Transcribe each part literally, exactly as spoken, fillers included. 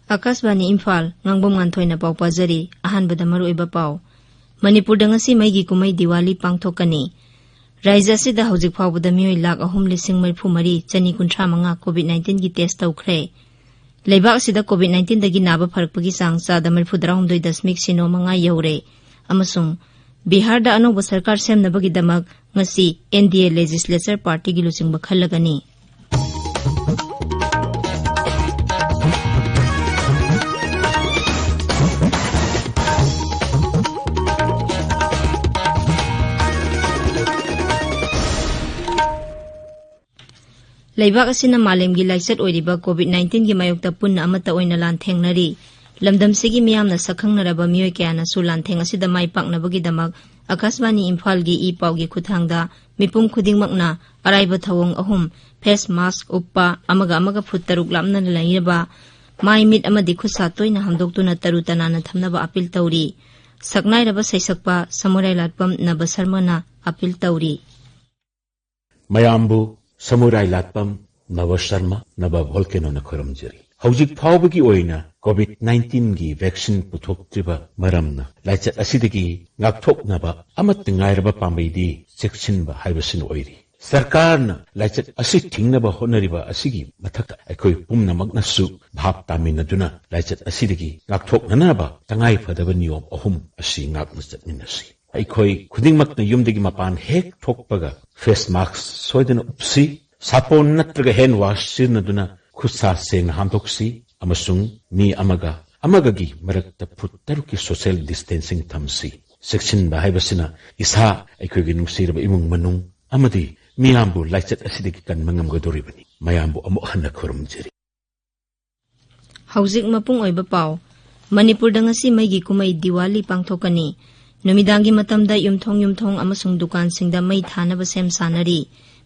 ꯑꯥꯀꯥꯁꯕꯥꯅꯤ ꯏꯝꯐꯥꯜ, ꯉꯥꯡꯕꯝ ꯉꯥꯟꯊꯣꯏꯅ ꯄꯥꯎ ꯄꯥꯖꯔꯤ꯫ ꯑꯍꯥꯟꯕꯗ ꯃꯔꯨꯑꯣꯏꯕ ꯄꯥꯎ꯫ ꯃꯅꯤꯄꯨꯔꯗ ꯉꯁꯤ ꯃꯩꯒꯤ ꯀꯨꯝꯍꯩ ꯗꯤꯋꯥꯂꯤ ꯄꯥꯡꯊꯣꯛꯀꯅꯤ꯫ ꯔꯥꯖ꯭ꯌ ꯑꯁꯤꯗ ꯍꯧꯖꯤꯛ ꯐꯥꯎꯕꯗ ꯃꯤꯑꯣꯏ ꯂꯥꯈ ꯑꯍꯨꯝ ꯂꯤꯁꯤꯡ ꯃꯔꯤꯐꯨ ꯃꯔꯤ ꯆꯅꯤ ꯀꯨꯟꯊ꯭ꯔꯥ ꯃꯉꯥ COVID nineteen ꯒꯤ test ꯇꯧꯈ꯭ꯔꯦ꯫ ꯂꯩꯕꯥꯛ ꯑꯁꯤꯗ COVID nineteen ꯗꯒꯤ ꯅꯥꯕ ꯐꯔꯛꯄꯒꯤ ꯆꯥꯡ ꯆꯥꯗ ꯃꯔꯤꯐꯨ ꯇꯔꯥꯍꯨꯝꯗꯣꯏ ꯗꯁꯃꯤꯛ ꯁꯤꯅꯣ ꯃꯉꯥ ꯌꯧꯔꯦ꯫ ꯑꯃꯁꯨꯡ ꯕꯤꯍꯥꯔꯗ ꯑꯅꯧꯕ ꯁꯔꯀꯥꯔ ꯁꯦꯝꯅꯕꯒꯤꯗꯃꯛ ꯉꯁꯤ NDA Legislature Party ꯒꯤ ꯂꯨꯆꯤꯡꯕ ꯈꯜꯂꯒꯅꯤ꯫ ꯂꯩꯕꯥꯛ ꯑꯁꯤꯅ ꯃꯥꯂꯦꯝꯒꯤ ꯂꯥꯏꯆꯠ ꯑꯣꯏꯔꯤꯕ COVID nineteen ꯒꯤ ꯃꯥꯌꯣꯛꯇ ꯄꯨꯟꯅ ꯑꯃꯠꯇ ꯑꯣꯏꯅ ꯂꯥꯟꯊꯦꯡꯅꯔꯤ꯫ ꯂꯝꯗꯝꯁꯤꯒꯤ ꯃꯤꯌꯥꯝꯅ ꯁꯛꯈꯪꯅꯔꯕ ꯃꯤꯑꯣꯏ ꯀꯌꯥꯅꯁꯨ ꯂꯥꯟꯊꯦꯡ ꯑꯁꯤꯗ ꯃꯥꯏ ꯄꯥꯛꯅꯕꯒꯤꯗꯃꯛ ꯑꯥꯀꯥꯁꯕꯥꯅꯤ ꯏꯝꯐꯥꯜꯒꯤ ꯏ ꯄꯥꯎꯒꯤ ꯈꯨꯠꯊꯥꯡꯗ ꯃꯤꯄꯨꯝ ꯈꯨꯗꯤꯡꯃꯛꯅ ꯑꯔꯥꯏꯕ ꯊꯧꯑꯣꯡ ꯑꯍꯨꯝ, face mask ꯎꯞꯄ, ꯑꯃꯒ ꯑꯃꯒ ꯐꯨꯠ ꯇꯔꯨꯛ ꯂꯥꯞꯅꯅ ꯂꯩꯅꯕ, ꯃꯥꯏ ꯃꯤꯠ ꯑꯃꯗꯤ ꯈꯨꯠꯁꯥ ꯇꯣꯏꯅ ꯍꯥꯝꯗꯣꯛꯇꯨꯅ ꯇꯔꯨ ꯇꯅꯥꯟꯅ ꯊꯝꯅꯕ appeal ꯇꯧꯔꯤ꯫ ꯁꯛꯅꯥꯏꯔꯕ ꯁꯩꯁꯛꯄ ꯁꯃꯨꯔꯥꯏ ꯂꯥꯠꯄꯝ ꯅꯕ ꯁꯔꯃꯅ appeal ꯇꯧꯔꯤ꯫ ꯃꯌꯥꯝꯕꯨ ꯁꯃꯨꯔꯥꯏ ꯂꯥꯠꯄꯝ ꯅꯕ ꯁꯔꯃ, ꯅꯕ ꯚꯣꯜꯀꯦꯅꯣꯅ ꯈꯨꯔꯨꯝꯖꯔꯤ꯫ ꯍꯧꯖꯤꯛ ꯐꯥꯎꯕꯒꯤ ꯑꯣꯏꯅ COVID nineteen ꯒꯤ vaccine ꯄꯨꯊꯣꯛꯇ꯭ꯔꯤꯕ ꯃꯔꯝꯅ ꯂꯥꯏꯆꯠ ꯑꯁꯤꯗꯒꯤ ꯉꯥꯛꯊꯣꯛꯅꯕ ꯑꯃꯠꯇ ꯉꯥꯏꯔꯕ ꯄꯥꯝꯕꯩꯗꯤ ꯆꯦꯛꯁꯤꯟꯕ ꯍꯥꯏꯕꯁꯤꯅ ꯑꯣꯏꯔꯤ꯫ ꯁꯔꯀꯥꯔꯅ ꯂꯥꯏꯆꯠ ꯑꯁꯤ ꯊꯤꯡꯅꯕ ꯍꯣꯠꯅꯔꯤꯕ ꯑꯁꯤꯒꯤ ꯃꯊꯛꯇ ꯑꯩꯈꯣꯏ ꯄꯨꯝꯅꯃꯛꯅꯁꯨ ꯚꯥꯞ ꯇꯥꯃꯤꯟꯅꯗꯨꯅ ꯂꯥꯏꯆꯠ ꯑꯁꯤꯗꯒꯤ ꯉꯥꯛꯊꯣꯛꯅꯅꯕ ꯇꯉꯥꯏ ꯐꯗꯕ ꯅꯤꯌꯣꯝ ꯑꯍꯨꯝ ꯑꯁꯤ ꯉꯥꯛꯅ ꯆꯠꯃꯤꯟꯅꯁꯤ꯫ ꯑꯩꯈꯣꯏ ꯈꯨꯗꯤꯡꯃꯛꯅ ꯌꯨꯝꯗꯒꯤ ꯃꯄꯥꯟ ꯍꯦꯛ ꯊꯣꯛꯄꯒ face mask ꯁꯣꯏꯗꯅ ꯎꯞꯁꯤ, ꯁꯥꯄꯣꯟ ꯅꯠꯇ꯭ꯔꯒ hand wash ꯁꯤꯖꯤꯟꯅꯗꯨꯅ ꯈꯨꯠ ꯁꯥ ꯁꯦꯡꯅ ꯍꯥꯝꯗꯣꯛꯁꯤ ꯑꯃꯁꯨꯡ ꯃꯤ ꯑꯃꯒ ꯑꯃꯒꯒꯤ ꯃꯔꯛꯇ ꯐꯨꯠ ꯇꯔꯨꯛꯀꯤ social distancing ꯊꯝꯁꯤ꯫ ꯆꯦꯛꯁꯤꯟꯕ ꯍꯥꯏꯕꯁꯤꯅ ꯏꯁꯥ, ꯑꯩꯈꯣꯏꯒꯤ ꯅꯨꯡꯁꯤꯔꯕ ꯏꯃꯨꯡ ꯃꯅꯨꯡ ꯑꯃꯗꯤ ꯃꯤꯌꯥꯝꯕꯨ ꯂꯥꯏꯆꯠ ꯑꯁꯤꯗꯒꯤ ꯀꯟꯕ ꯉꯝꯒꯗꯧꯔꯤꯕꯅꯤ꯫ ꯃꯌꯥꯝꯕꯨ ꯑꯃꯨꯛ ꯍꯟꯅ ꯈꯨꯔꯨꯝꯖꯔꯤ꯫ ꯍꯧꯖꯤꯛ ꯃꯄꯨꯡ ꯑꯣꯏꯕ ꯄꯥꯎ꯫ ꯃꯅꯤꯄꯨꯔꯗ ꯉꯁꯤ ꯃꯩꯒꯤ ꯀꯨꯝꯍꯩ ꯗꯤꯋꯥꯂꯤ ꯄꯥꯡꯊꯣꯛꯀꯅꯤ꯫ ꯅꯨꯃꯤꯗꯥꯡꯒꯤ ꯃꯇꯝꯗ ꯌꯨꯝꯊꯣꯡ ꯌꯨꯝꯊꯣꯡ ꯑꯃꯁꯨꯡ ꯗꯨꯀꯥꯟꯁꯤꯡꯗ ꯃꯩ ꯊꯥꯅꯕ ꯁꯦꯝ ꯁꯥꯅꯔꯤ꯫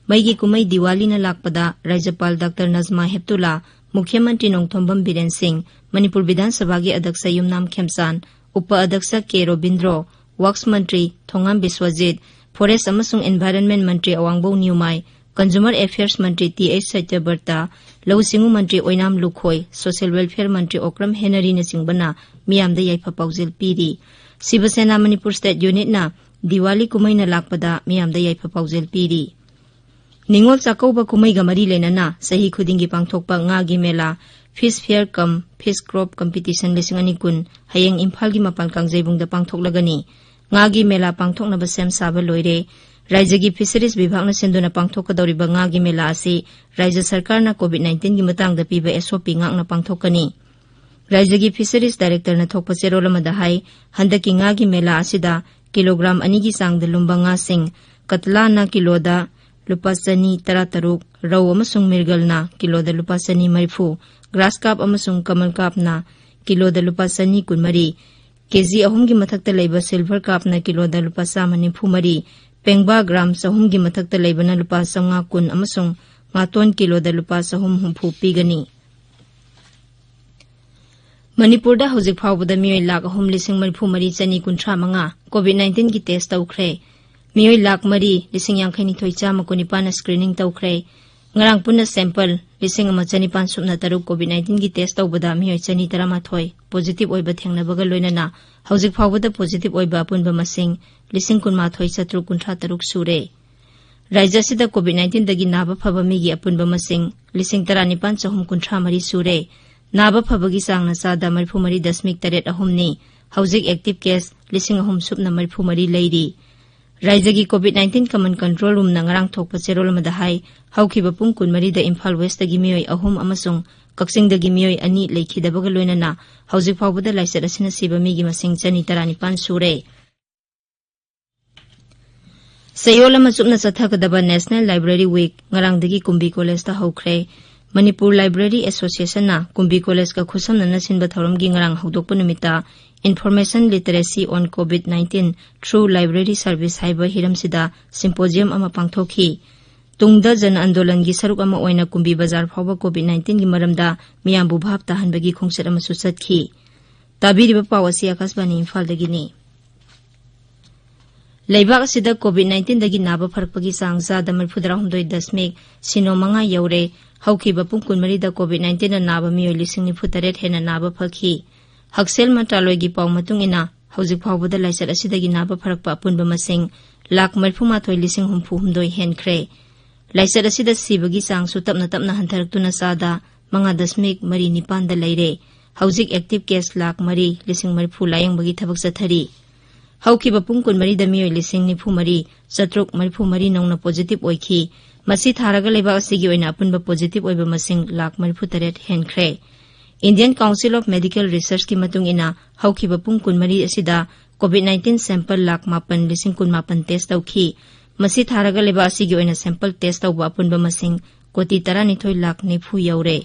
ꯃꯩꯒꯤ ꯀꯨꯝꯍꯩ ꯗꯤꯋꯥꯂꯤꯅ ꯂꯥꯛꯄꯗ ꯔꯥꯖ꯭ꯌꯄꯥꯜ ꯗꯥꯛꯇꯔ ꯅꯖꯃꯥ ꯍꯦꯞꯇꯨꯂꯥ, ꯃꯨꯈ꯭ꯌ ꯃꯟꯇ꯭ꯔꯤ ꯅꯣꯡꯊꯣꯝꯕꯝ ꯕꯤꯔꯦꯟ ꯁꯤꯡ, ꯃꯅꯤꯄꯨꯔ ꯕꯤꯙꯥꯟ ꯁꯚꯥꯒꯤ ꯑꯗ꯭ꯌꯛꯁ ꯌꯨꯝꯅꯥꯝ ꯈꯦꯝꯆꯥꯟ, ꯎꯄ ꯑꯗ꯭ꯌꯛꯁ ꯀꯦ ꯔꯣꯕꯤꯟꯗ꯭ꯔꯣ, ꯋꯥꯛꯁ ꯃꯟꯇ꯭ꯔꯤ ꯊꯣꯉꯥꯝ ꯕꯤꯁ꯭ꯋꯖꯤꯠ, ꯐꯣꯔꯦꯁ ꯑꯃꯁꯨꯡ ꯏꯟꯚꯥꯏꯔꯟꯃꯦꯟ ꯃꯟꯇ꯭ꯔꯤ ꯑꯋꯥꯡꯕꯧ ꯅ꯭ꯌꯨꯃꯥꯏ, Consumer Affairs ꯃꯟꯇ꯭ꯔꯤ ꯇꯤ ꯑꯩꯆ ꯁꯇ꯭ꯌꯕ꯭ꯔꯇ, ꯂꯧꯎ ꯁꯤꯡꯎ ꯃꯟꯇ꯭ꯔꯤ ꯑꯣꯏꯅꯥꯝ ꯂꯨꯈꯣꯏ, Social Welfare ꯃꯟꯇ꯭ꯔꯤ ꯑꯣꯀ꯭ꯔꯝ ꯍꯦꯅꯔꯤꯅꯆꯤꯡꯕꯅ ꯃꯤꯌꯥꯝꯗ ꯌꯥꯏꯐ ꯄꯥꯎꯖꯦꯜ ꯄꯤꯔꯤ꯫ ꯁꯤꯕ ꯁꯦꯅꯥ ꯃꯅꯤꯄꯨꯔ ꯁ꯭ꯇꯦꯠ ꯌꯨꯅꯤꯠꯅ ꯗꯤꯋꯥꯂꯤ ꯀꯨꯝꯍꯩꯅ ꯂꯥꯛꯄꯗ ꯃꯤꯌꯥꯝꯗ ꯌꯥꯏꯐ ꯄꯥꯎꯖꯦꯜ ꯄꯤꯔꯤ꯫ ꯅꯤꯉꯣꯜ ꯆꯥꯛꯀꯧꯕ ꯀꯨꯝꯍꯩꯒ ꯃꯔꯤ ꯂꯩꯅꯅ ꯆꯍꯤ ꯈꯨꯗꯤꯡꯒꯤ ꯄꯥꯡꯊꯣꯛꯄ ꯉꯥꯒꯤ ꯃꯦꯂꯥ, Fish Fair cum Fish Crop Competition ꯂꯤꯁꯤꯡ ꯑꯅꯤ ꯀꯨꯟ ꯍꯌꯦꯡ ꯏꯝꯐꯥꯜꯒꯤ ꯃꯄꯥꯜ ꯀꯥꯡꯖꯩꯕꯨꯡꯗ ꯄꯥꯡꯊꯣꯛꯂꯒꯅꯤ꯫ ꯉꯥꯒꯤ ꯃꯦꯂꯥ ꯄꯥꯡꯊꯣꯛꯅꯕ ꯁꯦꯝ ꯁꯥꯕ ꯂꯣꯏꯔꯦ꯫ ꯔꯥꯏꯖ꯭ꯌꯒꯤ ꯐꯤꯁꯔꯤꯁ ꯕꯤꯚꯥꯒꯅ ꯁꯤꯟꯗꯨꯅ ꯄꯥꯡꯊꯣꯛꯀꯗꯧꯔꯤꯕ ꯉꯥꯒꯤ ꯃꯦꯂꯥ ꯑꯁꯤ ꯔꯥꯏꯖ꯭ꯌ ꯁꯔꯀꯥꯔꯅ COVID nineteen ꯒꯤ ꯃꯇꯥꯡꯗ ꯄꯤꯕ S O P ꯉꯥꯛꯅ ꯄꯥꯡꯊꯣꯛꯀꯅꯤ꯫ ꯔꯥꯏꯖ꯭ꯌꯒꯤ ꯐꯤꯁꯔꯤꯁ ꯗꯥꯏꯔꯦꯛꯇꯔꯅ ꯊꯣꯛꯄ ꯆꯦꯔꯣꯜ ꯑꯃꯗ ꯍꯥꯏ, ꯍꯟꯗꯛꯀꯤ ꯉꯥꯒꯤ ꯃꯦꯂꯥ ꯑꯁꯤꯗ ꯀꯤꯂꯣꯒ꯭ꯔꯥꯝ ꯑꯅꯤꯒꯤ ꯆꯥꯡꯗ ꯂꯨꯝꯕ ꯉꯥꯁꯤꯡ, ꯀꯇꯂꯥꯅ ꯀꯤꯂꯣꯗ ꯂꯨꯄꯥ ꯆꯅꯤ ꯇꯔꯥꯇꯔꯨꯛ, ꯔꯧ ꯑꯃꯁꯨꯡ ꯃꯤꯔꯒꯜꯅ ꯀꯤꯂꯣꯗ ꯂꯨꯄꯥ ꯆꯅꯤ ꯃꯔꯤꯐꯨ, ꯒ꯭ꯔꯥꯁ ꯀꯥꯞ ꯑꯃꯁꯨꯡ ꯀꯃꯜ ꯀꯥꯞꯅ ꯀꯤꯂꯣꯗ ꯂꯨꯄꯥ ꯆꯅꯤ ꯀꯨꯟꯃꯔꯤ, ꯀꯦꯖꯤ ꯑꯍꯨꯝꯒꯤ ꯃꯊꯛꯇ ꯂꯩꯕ ꯁꯤꯜꯚꯔ ꯀꯥꯞꯅ ꯀꯤꯂꯣꯗ ꯂꯨꯄꯥ ꯆꯥꯝꯃ ꯅꯤꯐꯨ ꯃꯔꯤ, ꯄꯦꯡꯕꯥ ꯒ꯭ꯔꯥꯝ ꯆꯍꯨꯝꯒꯤ ꯃꯊꯛꯇ ꯂꯩꯕꯅ ꯂꯨꯄꯥ ꯆꯥꯝꯃꯉꯥ ꯀꯨꯟ ꯑꯃꯁꯨꯡ ꯉꯥꯇꯣꯟ ꯀꯤꯂꯣꯗ ꯂꯨꯄꯥ ꯆꯍꯨꯝ ꯍꯨꯝꯐꯨ ꯄꯤꯒꯅꯤ꯫ ꯃꯅꯤꯄꯨꯔꯗ ꯍꯧꯖꯤꯛ ꯐꯥꯎꯕꯗ ꯃꯤꯑꯣꯏ ꯂꯥꯈ ꯑꯍꯨꯝ ꯂꯤꯁꯤꯡ ꯃꯔꯤꯐꯨ ꯃꯔꯤ ꯆꯅꯤ ꯀꯨꯟꯊ꯭ꯔꯥ ꯃꯉꯥ COVID nineteen ꯒꯤ ꯇꯦꯁ ꯇꯧꯈ꯭ꯔꯦ꯫ ꯃꯤꯑꯣꯏ ꯂꯥꯈ ꯃꯔꯤ ꯂꯤꯁꯤꯡ ꯌꯥꯡꯈꯩ ꯅꯤꯊꯣꯏ ꯆꯥꯝꯃ ꯀꯨꯟꯅꯤꯄꯥꯟꯅ ꯁ꯭ꯀ꯭ꯔꯤꯅꯤꯡ ꯇꯧꯈ꯭ꯔꯦ꯫ ꯉꯔꯥꯡ ꯄꯨꯟꯅ ꯁꯦꯝꯄꯜ ꯂꯤꯁꯤꯡ ꯑꯃ ꯆꯅꯤꯄꯥꯟ ꯁꯨꯞꯅ ꯇꯔꯨꯛ COVID nineteen ꯒꯤ ꯇꯦꯁ ꯇꯧꯕꯗ ꯃꯤꯑꯣꯏ ꯆꯅꯤ ꯇꯔꯥꯃꯥꯊꯣꯏ ꯄꯣꯖꯤꯇꯤꯚ ꯑꯣꯏꯕ ꯊꯦꯡꯅꯕꯒ ꯂꯣꯏꯅꯅ ꯍꯧꯖꯤꯛ ꯐꯥꯎꯕꯗ ꯄꯣꯖꯤꯇꯤꯚ ꯑꯣꯏꯕ ꯑꯄꯨꯟꯕ ꯃꯁꯤꯡ ꯂꯤꯁꯤꯡ ꯀꯨꯟꯃꯥꯊꯣꯏ ꯆꯥꯇ꯭ꯔꯨꯛ ꯀꯨꯟꯊ꯭ꯔꯥ ꯇꯔꯨꯛ ꯁꯨꯔꯦ꯫ ꯔꯥꯏꯖ꯭ꯌ ꯑꯁꯤꯗ COVID nineteen ꯗꯒꯤ ꯅꯥꯕ ꯐꯕ ꯃꯤꯒꯤ ꯑꯄꯨꯟꯕ ꯃꯁꯤꯡ ꯂꯤꯁꯤꯡ ꯇꯔꯥꯅꯤꯄꯥꯟ ꯆꯍꯨꯝ ꯀꯨꯟꯊ꯭ꯔꯥ ꯃꯔꯤ ꯁꯨꯔꯦ꯫ ꯅꯥꯕ ꯐꯕꯒꯤ ꯆꯥꯡꯅ ꯆꯥꯗ ꯃꯔꯤꯐꯨ ꯃꯔꯤ ꯗꯁꯃꯤꯛ ꯇꯔꯦꯠ ꯑꯍꯨꯝꯅꯤ꯫ ꯍꯧꯖꯤꯛ ꯑꯦꯛꯇꯤꯚ ꯀꯦꯁ ꯂꯤꯁꯤꯡ ꯑꯍꯨꯝ ꯁꯨꯞꯅ ꯃꯔꯤꯐꯨ ꯃꯔꯤ ꯂꯩꯔꯤ꯫ ꯔꯥꯏꯖ꯭ꯌꯒꯤ COVID nineteen ꯀꯃꯟ ꯀꯟꯇ꯭ꯔꯣꯜ ꯔꯨꯝꯅ ꯉꯔꯥꯡ ꯊꯣꯛꯄ ꯆꯦꯔꯣꯜ ꯑꯃꯗ ꯍꯥꯏ, ꯍꯧꯈꯤꯕ ꯄꯨꯡ ꯀꯨꯟꯃꯔꯤꯗ ꯏꯝꯐꯥꯜ ꯋꯦꯁꯇꯒꯤ ꯃꯤꯑꯣꯏ ꯑꯍꯨꯝ ꯑꯃꯁꯨꯡ ꯀꯛꯆꯤꯡꯗꯒꯤ ꯃꯤꯑꯣꯏ ꯑꯅꯤ ꯂꯩꯈꯤꯗꯕꯒ ꯂꯣꯏꯅꯅ ꯍꯧꯖꯤꯛ ꯐꯥꯎꯕꯗ ꯂꯥꯏꯆꯠ ꯑꯁꯤꯅ ꯁꯤꯕ ꯃꯤꯒꯤ ꯃꯁꯤꯡ ꯆꯅꯤ ꯇꯔꯥꯅꯤꯄꯥꯟ ꯁꯨꯔꯦ꯫ ꯆꯌꯣꯜ ꯑꯃ ꯆꯨꯞꯅ ꯆꯠꯊꯒꯗꯕ National Library Week ꯉꯔꯥꯡꯗꯒꯤ ꯀꯨꯝꯕꯤ ꯀꯣꯂꯦꯖꯇ ꯍꯧꯈ꯭ꯔꯦ꯫ ꯃꯅꯤꯄꯨꯔ ꯂꯥꯏꯕ꯭ꯔꯦꯔꯤ ꯑꯦꯁꯣꯁꯤꯌꯦꯁꯟꯅ ꯀꯨꯝꯕꯤ ꯀꯣꯂꯦꯖꯀ ꯈꯨꯠꯁꯝꯅꯅ ꯁꯤꯟꯕ ꯊꯧꯔꯝꯒꯤ ꯉꯔꯥꯡ ꯍꯧꯗꯣꯛꯄ ꯅꯨꯃꯤꯠꯇ Information Literacy on COVID nineteen through Library Service ꯍꯥꯏꯕ ꯍꯤꯔꯝꯁꯤꯗ ꯁꯤꯝꯄꯣꯖꯤꯌꯝ ꯑꯃ ꯄꯥꯡꯊꯣꯛꯈꯤ꯫ ꯇꯨꯡꯗ ꯖꯟ ꯑꯟꯗꯣꯂꯟꯒꯤ ꯁꯔꯨꯛ ꯑꯃ ꯑꯣꯏꯅ ꯀꯨꯝꯕꯤ ꯕꯖꯥꯔ ꯐꯥꯎꯕ COVID nineteen ꯒꯤ ꯃꯔꯝꯗ ꯃꯤꯌꯥꯝꯕꯨ ꯚꯥꯞ ꯇꯥꯍꯟꯕꯒꯤ ꯈꯣꯡꯆꯠ ꯑꯃꯁꯨ ꯆꯠꯈꯤ꯫ ꯇꯥꯕꯤꯔꯤꯕ ꯄꯥꯎ ꯑꯁꯤ ꯑꯀꯥꯁꯕꯥꯅꯤ ꯏꯝꯐꯥꯜꯗꯒꯤꯅꯤ꯫ ꯂꯩꯕꯥꯛ ꯑꯁꯤꯗ COVID nineteenꯗꯒꯤ ꯅꯥꯕ ꯐꯔꯛꯄꯒꯤ ꯆꯥꯡ ꯆꯥꯗ ꯃꯔꯤꯐꯨ ꯇꯔꯥꯍꯨꯝꯗꯣꯏ ꯗꯁꯃꯤꯛ ꯁꯤꯅꯣ ꯃꯉꯥ ꯌꯧꯔꯦ꯫ ꯍꯧꯈꯤꯕ ꯄꯨꯡ ꯀꯨꯟꯃꯔꯤꯗ COVID nineteenꯅ ꯅꯥꯕ ꯃꯤꯑꯣꯏ ꯂꯤꯁꯤꯡ ꯅꯤꯐꯨ ꯇꯔꯦꯠ ꯍꯦꯟꯅ ꯅꯥꯕ ꯐꯈꯤ꯫ ꯍꯛꯁꯦꯜ ꯃꯟꯇ꯭ꯔꯥꯂꯣꯏꯒꯤ ꯄꯥꯎ ꯃꯇꯨꯡ ꯏꯟꯅ, ꯍꯧꯖꯤꯛ ꯐꯥꯎꯕꯗ ꯂꯥꯏꯆꯠ ꯑꯁꯤꯗꯒꯤ ꯅꯥꯕ ꯐꯔꯛꯄ ꯑꯄꯨꯟꯕ ꯃꯁꯤꯡ ꯂꯥꯈ ꯃꯔꯤꯐꯨ ꯃꯥꯊꯣꯏ ꯂꯤꯁꯤꯡ ꯍꯨꯝꯐꯨ ꯍꯨꯝꯗꯣꯏ ꯍꯦꯟꯈ꯭ꯔꯦ꯫ ꯂꯥꯏꯆꯠ ꯑꯁꯤꯗ ꯁꯤꯕꯒꯤ ꯆꯥꯡꯁꯨ ꯇꯞꯅ ꯇꯞꯅ ꯍꯟꯊꯔꯛꯇꯨꯅ ꯆꯥꯗ ꯃꯉꯥ ꯗꯁꯃꯤꯛ ꯃꯔꯤ ꯅꯤꯄꯥꯟꯗ ꯂꯩꯔꯦ꯫ ꯍꯧꯖꯤꯛ active case ꯂꯥꯈ ꯃꯔꯤ ꯂꯤꯁꯤꯡ ꯃꯔꯤꯐꯨ ꯂꯥꯌꯦꯡꯕꯒꯤ ꯊꯕꯛ ꯆꯠꯊꯔꯤ꯫ ꯍꯧꯈꯤꯕ ꯄꯨꯡ ꯀꯨꯟꯃꯔꯤꯗ ꯃꯤꯑꯣꯏ ꯂꯤꯁꯤꯡ ꯅꯤꯐꯨ ꯃꯔꯤ ꯆꯥꯇ꯭ꯔꯨꯛ ꯃꯔꯤꯐꯨ ꯃꯔꯤ ꯅꯧꯅ positive ꯑꯣꯏꯈꯤ꯫ ꯃꯁꯤ ꯊꯥꯔꯒ ꯂꯩꯕꯥꯛ ꯑꯁꯤꯒꯤ ꯑꯣꯏꯅ ꯑꯄꯨꯟꯕ positive ꯑꯣꯏꯕ ꯃꯁꯤꯡ ꯂꯥꯈ ꯃꯔꯤꯐꯨ ꯇꯔꯦꯠ ꯍꯦꯟꯈ꯭ꯔꯦ꯫ Indian Council of Medical Researchꯀꯤ ꯃꯇꯨꯡ ꯏꯟꯅ, ꯍꯧꯈꯤꯕ ꯄꯨꯡ ꯀꯨꯟꯃꯔꯤ ꯑꯁꯤꯗ COVID nineteen sample ꯂꯥꯈ ꯃꯥꯄꯟ ꯂꯤꯁꯤꯡ ꯀꯨꯟꯃꯥꯄꯟ test ꯇꯧꯈꯤ꯫ ꯃꯁꯤ ꯊꯥꯔꯒ ꯂꯩꯕꯥꯛ ꯑꯁꯤꯒꯤ ꯑꯣꯏꯅ sample test ꯇꯧꯕ ꯑꯄꯨꯟꯕ ꯃꯁꯤꯡ ꯀꯣꯇꯤ ꯇꯔꯥꯅꯤꯊꯣꯏ ꯂꯥꯈ ꯅꯤꯐꯨ ꯌꯧꯔꯦ꯫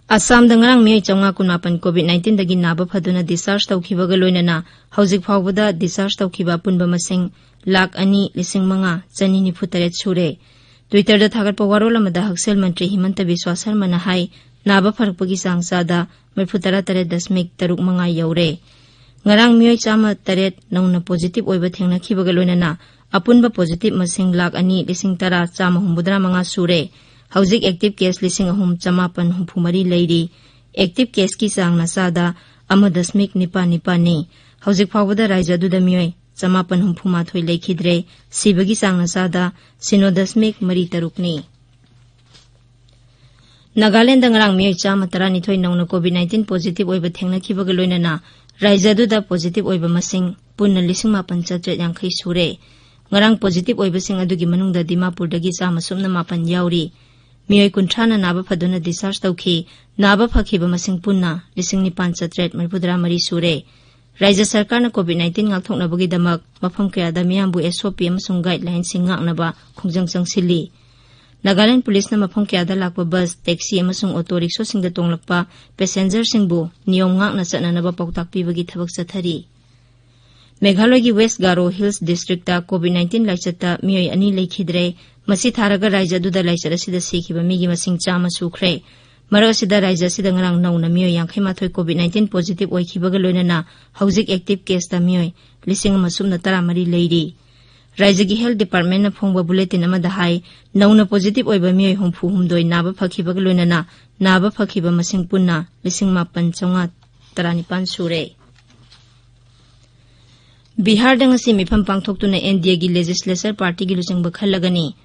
ꯑꯁꯥꯝꯗ ꯉꯔꯥꯡ ꯃꯤꯑꯣꯏ ꯆꯥꯝꯃꯉꯥ ꯀꯨꯟꯃꯥꯄꯟ COVID nineteenꯗꯒꯤ ꯅꯥꯕ ꯐꯗꯨꯅ discharge ꯇꯧꯈꯤꯕꯒ ꯂꯣꯏꯅꯅ, ꯍꯧꯖꯤꯛ ꯐꯥꯎꯕꯗ discharge ꯇꯧꯈꯤꯕ ꯑꯄꯨꯟꯕ ꯃꯁꯤꯡ ꯂꯥꯈ ꯑꯅꯤ ꯂꯤꯁꯤꯡ ꯃꯉꯥ ꯆꯅꯤ ꯅꯤꯐꯨ ꯇꯔꯦꯠ ꯁꯨꯔꯦ꯫ Twitterꯗ ꯊꯥꯒꯠꯄ ꯋꯥꯔꯣꯜ ꯑꯃꯗ ꯍꯛꯁꯦꯜ ꯃꯟꯇ꯭ꯔꯤ ꯍꯤꯃꯟꯇ ꯕꯤꯁ꯭ꯋꯥ ꯁꯔꯃꯅ ꯍꯥꯏ, ꯅꯥꯕ ꯐꯔꯛꯄꯒꯤ ꯆꯥꯡ ꯆꯥꯗ ꯃꯔꯤꯐꯨ ꯇꯔꯥ ꯇꯔꯦꯠ ꯗꯁꯃꯤꯛ ꯇꯔꯨꯛ ꯃꯉꯥ ꯌꯧꯔꯦ꯫ ꯉꯔꯥꯡ ꯃꯤꯑꯣꯏ ꯆꯥꯝꯃ ꯇꯔꯦꯠ ꯅꯧꯅ positive ꯑꯣꯏꯕ ꯊꯦꯡꯅꯈꯤꯕꯒ ꯂꯣꯏꯅꯅ, ꯑꯄꯨꯟꯕ positive ꯃꯁꯤꯡ ꯂꯥꯈ ꯑꯅꯤ ꯂꯤꯁꯤꯡ ꯇꯔꯥ ꯆꯥꯝꯃ ꯍꯨꯝꯐꯨꯇꯔꯥ ꯃꯉꯥ ꯁꯨꯔꯦ꯫ ꯍꯧꯖꯤꯛ active case ꯂꯤꯁꯤꯡ ꯑꯍꯨꯝ ꯆꯥꯃꯥꯄꯟ ꯍꯨꯝꯐꯨ ꯃꯔꯤ ꯂꯩꯔꯤ꯫ Active caseꯀꯤ ꯆꯥꯡꯅ ꯆꯥꯗ ꯑꯃ ꯗꯁꯃꯤꯛ ꯅꯤꯄꯥꯟ ꯅꯤꯄꯥꯟꯅꯤ꯫ ꯍꯧꯖꯤꯛ ꯐꯥꯎꯕꯗ ꯔꯥꯖ꯭ꯌ ꯑꯗꯨꯗ ꯃꯤꯑꯣꯏ ꯆꯥꯃꯥꯄꯟ ꯍꯨꯝꯐꯨ ꯃꯥꯊꯣꯏ ꯂꯩꯈꯤꯗ꯭ꯔꯦ꯫ ꯁꯤꯕꯒꯤ ꯆꯥꯡꯅ ꯆꯥꯗ ꯁꯤꯅꯣ ꯗꯁꯃꯤꯛ ꯃꯔꯤ ꯇꯔꯨꯛꯅꯤ꯫ ꯅꯥꯒꯥꯂꯦꯟꯗ ꯉꯔꯥꯡ ꯃꯤꯑꯣꯏ ꯆꯥꯝꯃ ꯇꯔꯥꯅꯤꯊꯣꯏ ꯅꯧꯅ COVID nineteen positive ꯑꯣꯏꯕ ꯊꯦꯡꯅꯈꯤꯕꯒ ꯂꯣꯏꯅꯅ, ꯔꯥꯖ꯭ꯌ ꯑꯗꯨꯗ positive ꯑꯣꯏꯕ ꯃꯁꯤꯡ ꯄꯨꯟꯅ ꯂꯤꯁꯤꯡ ꯃꯥꯄꯟ ꯆꯥꯇ꯭ꯔꯦꯠ ꯌꯥꯡꯈꯩ ꯁꯨꯔꯦ꯫ ꯉꯔꯥꯡ positive ꯑꯣꯏꯕꯁꯤꯡ ꯑꯗꯨꯒꯤ ꯃꯅꯨꯡꯗ ꯗꯤꯃꯥꯄꯨꯔꯗꯒꯤ ꯆꯥꯝꯃ ꯁꯨꯞꯅ ꯃꯥꯄꯟ ꯌꯥꯎꯔꯤ꯫ ꯃꯤꯑꯣꯏ ꯀꯨꯟꯊ꯭ꯔꯥꯅ ꯅꯥꯕ ꯐꯗꯨꯅ discharge ꯇꯧꯈꯤ꯫ ꯅꯥꯕ ꯐꯈꯤꯕ ꯃꯁꯤꯡ ꯄꯨꯟꯅ ꯂꯤꯁꯤꯡ ꯅꯤꯄꯥꯟ ꯆꯥꯇ꯭ꯔꯦꯠ ꯃꯔꯤꯐꯨꯇꯔꯥ ꯃꯔꯤ ꯁꯨꯔꯦ꯫ ꯔꯥꯖ꯭ꯌ ꯁꯔꯀꯥꯔꯅ COVID nineteen ꯉꯥꯛꯊꯣꯛꯅꯕꯒꯤꯗꯃꯛ ꯃꯐꯝ ꯀꯌꯥꯗ ꯃꯤꯌꯥꯝꯕꯨ SOP ꯑꯃꯁꯨꯡ guidelinesꯁꯤꯡ ꯉꯥꯛꯅꯕ ꯈꯣꯡꯖꯪ ꯆꯪꯁꯤꯜꯂꯤ꯫ ꯅꯥꯒꯥꯂꯦꯟ ꯄꯨꯂꯤꯁꯅ ꯃꯐꯝ ꯀꯌꯥꯗ ꯂꯥꯛꯄ bus, taxi ꯑꯃꯁꯨꯡ auto rickshaw ꯁꯤꯡꯗ ꯇꯣꯡꯂꯛꯄ passengerꯁꯤꯡꯕꯨ ꯅꯤꯌꯣꯝ ꯉꯥꯛꯅ ꯆꯠꯅꯅꯕ ꯄꯥꯎꯇꯥꯛ ꯄꯤꯕꯒꯤ ꯊꯕꯛ ꯆꯠꯊꯔꯤ꯫ ꯃꯦꯘꯥꯂꯌꯒꯤ West Garo Hills districtꯇ COVID nineteen ꯂꯥꯏꯆꯠꯇ ꯃꯤꯑꯣꯏ ꯑꯅꯤ ꯂꯩꯈꯤꯗ꯭ꯔꯦ꯫ ꯃꯁꯤ ꯊꯥꯔꯒ ꯔꯥꯖ꯭ꯌ ꯑꯗꯨꯗ ꯂꯥꯏꯆꯠ ꯑꯁꯤꯗ ꯁꯤꯈꯤꯕ ꯃꯤꯒꯤ ꯃꯁꯤꯡ ꯆꯥꯝꯃ ꯁꯨꯈ꯭ꯔꯦ꯫ ꯃꯔꯛ ꯑꯁꯤꯗ ꯔꯥꯖ꯭ꯌ ꯑꯁꯤꯗ ꯉꯔꯥꯡ ꯅꯧꯅ ꯃꯤꯑꯣꯏ ꯌꯥꯡꯈꯩ ꯃꯥꯊꯣꯏ COVID nineteen positive ꯑꯣꯏꯈꯤꯕꯒ ꯂꯣꯏꯅꯅ ꯍꯧꯖꯤꯛ active caseꯇ ꯃꯤꯑꯣꯏ ꯂꯤꯁꯤꯡ ꯑꯃ ꯁꯨꯞꯅ ꯇꯔꯥ ꯃꯔꯤ ꯂꯩꯔꯤ꯫ ꯔꯥꯖ꯭ꯌꯒꯤ health departmentꯅ ꯐꯣꯡꯕ bulletin ꯑꯃꯗ ꯍꯥꯏ, ꯅꯧꯅ positive ꯑꯣꯏꯕ ꯃꯤꯑꯣꯏ ꯍꯨꯝꯐꯨ ꯍꯨꯝꯗꯣꯏ ꯅꯥꯕ ꯐꯈꯤꯕꯒ ꯂꯣꯏꯅꯅ ꯅꯥꯕ ꯐꯈꯤꯕ ꯃꯁꯤꯡ ꯄꯨꯟꯅ ꯂꯤꯁꯤꯡ ꯃꯥꯄꯟ ꯆꯥꯝꯃꯉꯥ ꯇꯔꯥꯅꯤꯄꯥꯟ ꯁꯨꯔꯦ꯫ ꯕꯤꯍꯥꯔꯗ ꯉꯁꯤ ꯃꯤꯐꯝ ꯄꯥꯡꯊꯣꯛꯇꯨꯅ NDAꯒꯤ legislature partyꯒꯤ ꯂꯨꯆꯤꯡꯕ ꯈꯜꯂꯒꯅꯤ꯫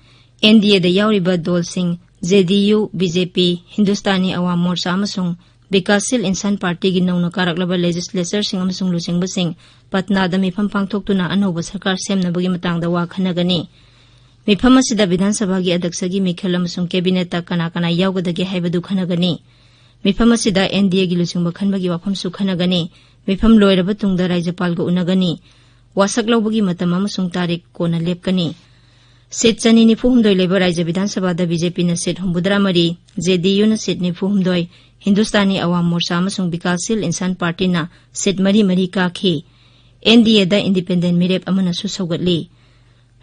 NDAꯗ ꯌꯥꯎꯔꯤꯕ ꯗꯣꯜꯁꯤꯡ JDU, BJP, ꯍꯤꯟꯗꯨꯁꯇꯥꯅꯤ ꯑꯋꯥꯝ ꯃꯣꯔꯆꯥ ꯑꯃꯁꯨꯡ ꯕꯤꯀꯥꯁꯁꯤꯜ ꯏꯟꯁꯥꯟ partyꯒꯤ ꯅꯧꯅ ꯀꯥꯔꯛꯂꯕ legislatureꯁꯤꯡ ꯑꯃꯁꯨꯡ ꯂꯨꯆꯤꯡꯕꯁꯤꯡ ꯄꯠꯅꯥꯗ ꯃꯤꯐꯝ ꯄꯥꯡꯊꯣꯛꯇꯨꯅ ꯑꯅꯧꯕ ꯁꯔꯀꯥꯔ ꯁꯦꯝꯅꯕꯒꯤ ꯃꯇꯥꯡꯗ ꯋꯥ ꯈꯟꯅꯒꯅꯤ꯫ ꯃꯤꯐꯝ ꯑꯁꯤꯗ ꯕꯤꯙꯥꯟ ꯁꯚꯥꯒꯤ ꯑꯗ꯭ꯌꯛꯁꯒꯤ ꯃꯤꯈꯜ ꯑꯃꯁꯨꯡ cabinetꯇ ꯀꯅꯥ ꯀꯅꯥ ꯌꯥꯎꯒꯗꯒꯦ ꯍꯥꯏꯕꯗꯨ ꯈꯟꯅꯒꯅꯤ꯫ ꯃꯤꯐꯝ ꯑꯁꯤꯗ NDAꯒꯤ ꯂꯨꯆꯤꯡꯕ ꯈꯟꯕꯒꯤ ꯋꯥꯐꯝꯁꯨ ꯈꯟꯅꯒꯅꯤ꯫ ꯃꯤꯐꯝ ꯂꯣꯏꯔꯕ ꯇꯨꯡꯗ ꯔꯥꯖ꯭ꯌꯄꯥꯜꯒ ꯎꯅꯒꯅꯤ꯫ ꯋꯥꯁꯛ ꯂꯧꯕꯒꯤ ꯃꯇꯝ ꯑꯃꯁꯨꯡ ꯇꯥꯔꯤꯛ ꯀꯣꯟꯅ ꯂꯦꯞꯀꯅꯤ꯫ Seat ꯆꯅꯤ ꯅꯤꯐꯨ ꯍꯨꯝꯗꯣꯏ ꯂꯩꯕ ꯔꯥꯖ꯭ꯌ ꯕꯤꯙꯥꯟ ꯁꯚꯥꯗ BJPꯅ seat ꯍꯨꯝꯐꯨꯇꯔꯥ ꯃꯔꯤ, JDUꯅ seat ꯅꯤꯐꯨ ꯍꯨꯝꯗꯣꯏ, ꯍꯤꯟꯗꯨꯁꯇꯥꯅꯤ ꯑꯋꯥꯝ ꯃꯣꯔꯆꯥ ꯑꯃꯁꯨꯡ ꯕꯤꯀꯥꯁꯁꯤꯜ ꯏꯟꯁꯥꯟ partyꯅ seat ꯃꯔꯤ ꯃꯔꯤ ꯀꯥꯈꯤ꯫ NDAꯗ independent ꯃꯤꯔꯦꯞ ꯑꯃꯅꯁꯨ ꯁꯧꯒꯠꯂꯤ꯫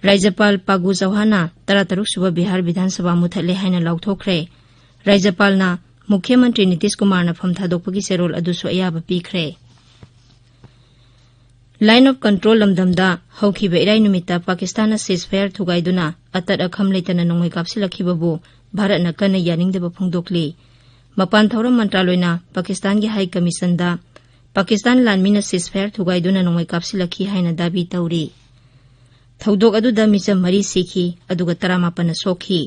ꯔꯥꯖ꯭ꯌꯄꯥꯜ ꯐꯥꯒꯨ ꯆꯧꯍꯥꯟꯅ ꯇꯔꯥꯇꯔꯨꯛ ꯁꯨꯕ ꯕꯤꯍꯥꯔ ꯕꯤꯙꯥꯟ ꯁꯚꯥ ꯃꯨꯊꯠꯂꯦ ꯍꯥꯏꯅ ꯂꯥꯎꯊꯣꯛꯈ꯭ꯔꯦ꯫ ꯔꯥꯖ꯭ꯌꯄꯥꯜꯅ ꯃꯨꯈ꯭ꯌ ꯃꯟꯇ꯭ꯔꯤ ꯅꯤꯇꯤꯁ ꯀꯨꯃꯥꯔꯅ ꯐꯝ ꯊꯥꯗꯣꯛꯄꯒꯤ ꯆꯦꯔꯣꯜ ꯑꯗꯨꯁꯨ ꯑꯌꯥꯕ ꯄꯤꯈ꯭ꯔꯦ꯫ Line of Control ꯂꯝꯗꯝꯗ ꯍꯧꯈꯤꯕ ꯏꯔꯥꯏ ꯅꯨꯃꯤꯠꯇ ꯄꯥꯀꯤꯁꯇꯥꯟꯅ ceasefire ꯊꯨꯒꯥꯏꯗꯨꯅ ꯑꯇꯠ ꯑꯈꯝ ꯂꯩꯇꯅ ꯅꯣꯡꯃꯩ ꯀꯥꯞꯁꯤꯜꯂꯛꯈꯤꯕꯕꯨ ꯚꯥꯔꯠꯅ ꯀꯟꯅ ꯌꯥꯅꯤꯡꯗꯕ ꯐꯣꯡꯗꯣꯛꯂꯤ꯫ ꯃꯄꯥꯟ ꯊꯧꯔꯝ ꯃꯟꯇ꯭ꯔꯥꯂꯣꯏꯅ ꯄꯥꯀꯤꯁꯇꯥꯟꯒꯤ ꯍꯥꯏ ꯀꯃꯤꯁꯟꯗ ꯄꯥꯀꯤꯁꯇꯥꯟ ꯂꯥꯟꯃꯤꯅ ceasefire ꯊꯨꯒꯥꯏꯗꯨꯅ ꯅꯣꯡꯃꯩ ꯀꯥꯞꯁꯤꯜꯂꯛꯈꯤ ꯍꯥꯏꯅ ꯗꯥꯕꯤ ꯇꯧꯔꯤ꯫ ꯊꯧꯗꯣꯛ ꯑꯗꯨꯗ ꯃꯤꯆꯝ ꯃꯔꯤ ꯁꯤꯈꯤ, ꯑꯗꯨꯒ ꯇꯔꯥꯃꯥꯄꯟꯅ ꯁꯣꯛꯈꯤ꯫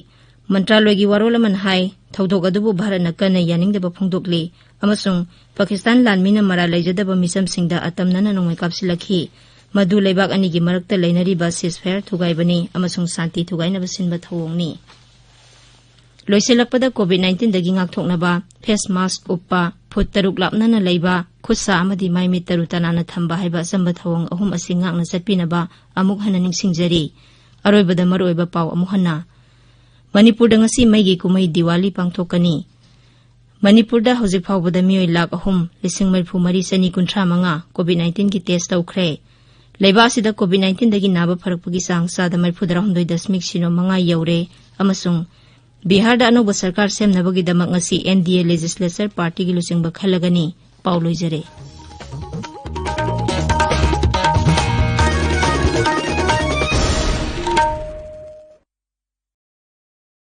ꯃꯟꯇ꯭ꯔꯥꯂꯣꯏꯒꯤ ꯋꯥꯔꯣꯜ ꯑꯃꯅ ꯍꯥꯏ, ꯊꯧꯗꯣꯛ ꯑꯗꯨꯕꯨ ꯚꯥꯔꯠꯅ ꯀꯟꯅ ꯌꯥꯅꯤꯡꯗꯕ ꯐꯣꯡꯗꯣꯛꯂꯤ ꯑꯃꯁꯨꯡ ꯄꯥꯀꯤꯁꯇꯥꯟ ꯂꯥꯟꯃꯤꯅ ꯃꯔꯥꯜ ꯂꯩꯖꯗꯕ ꯃꯤꯆꯝꯁꯤꯡꯗ ꯑꯇꯝꯅꯅ ꯅꯣꯡꯃꯩ ꯀꯥꯞꯁꯤꯜꯂꯛꯈꯤ꯫ ꯃꯗꯨ ꯂꯩꯕꯥꯛ ꯑꯅꯤꯒꯤ ꯃꯔꯛꯇ ꯂꯩꯅꯔꯤꯕ ceasefire ꯊꯨꯒꯥꯏꯕꯅꯤ ꯑꯃꯁꯨꯡ ꯁꯥꯟꯇꯤ ꯊꯨꯒꯥꯏꯅꯕ ꯁꯤꯟꯕ ꯊꯧꯑꯣꯡꯅꯤ꯫ ꯂꯣꯏꯁꯤꯜꯂꯛꯄꯗ COVID nineteenꯗꯒꯤ ꯉꯥꯛꯊꯣꯛꯅꯕ face mask ꯎꯞꯄ, ꯐꯨꯠ ꯇꯔꯨꯛ ꯂꯥꯞꯅꯅ ꯂꯩꯕ, ꯈꯨꯠ ꯁꯥ ꯑꯃꯗꯤ ꯃꯥꯏ ꯃꯤꯠ ꯇꯔꯨ ꯇꯅꯥꯟꯅ ꯊꯝꯕ ꯍꯥꯏꯕ ꯑꯆꯝꯕ ꯊꯧꯑꯣꯡ ꯑꯍꯨꯝ ꯑꯁꯤ ꯉꯥꯛꯅ ꯆꯠꯄꯤꯅꯕ ꯑꯃꯨꯛ ꯍꯟꯅ ꯅꯤꯡꯁꯤꯡꯖꯔꯤ꯫ ꯑꯔꯣꯏꯕꯗ ꯃꯔꯨꯑꯣꯏꯕ ꯄꯥꯎ ꯑꯃꯨꯛ ꯍꯟꯅ꯫ ꯃꯅꯤꯄꯨꯔꯗ ꯉꯁꯤ ꯃꯩꯒꯤ ꯀꯨꯝꯍꯩ ꯗꯤꯋꯥꯂꯤ ꯄꯥꯡꯊꯣꯛꯀꯅꯤ꯫ ꯃꯅꯤꯄꯨꯔꯗ ꯍꯧꯖꯤꯛ ꯐꯥꯎꯕꯗ ꯃꯤꯑꯣꯏ ꯂꯥꯈ ꯑꯍꯨꯝ ꯂꯤꯁꯤꯡ ꯃꯔꯤꯐꯨ ꯃꯔꯤ ꯆꯅꯤ ꯀꯨꯟꯊ꯭ꯔꯥ ꯃꯉꯥ COVID nineteenꯒꯤ test ꯇꯧꯈ꯭ꯔꯦ꯫ ꯂꯩꯕꯥꯛ ꯑꯁꯤꯗ COVID nineteenꯗꯒꯤ ꯅꯥꯕ ꯐꯔꯛꯄꯒꯤ ꯆꯥꯡ ꯆꯥꯗ ꯃꯔꯤꯐꯨꯇꯔꯥꯍꯨꯝꯗꯣꯏ ꯗꯁꯃꯤꯛ ꯁꯤꯅꯣ ꯃꯉꯥ ꯌꯧꯔꯦ ꯑꯃꯁꯨꯡ ꯕꯤꯍꯥꯔꯗ ꯑꯅꯧꯕ ꯁꯔꯀꯥꯔ ꯁꯦꯝꯅꯕꯒꯤꯗꯃꯛ ꯉꯁꯤ N D A Legislature Partyꯒꯤ ꯂꯨꯆꯤꯡꯕ ꯈꯜꯂꯒꯅꯤ꯫ ꯄꯥꯎ ꯂꯣꯏꯖꯔꯦ꯫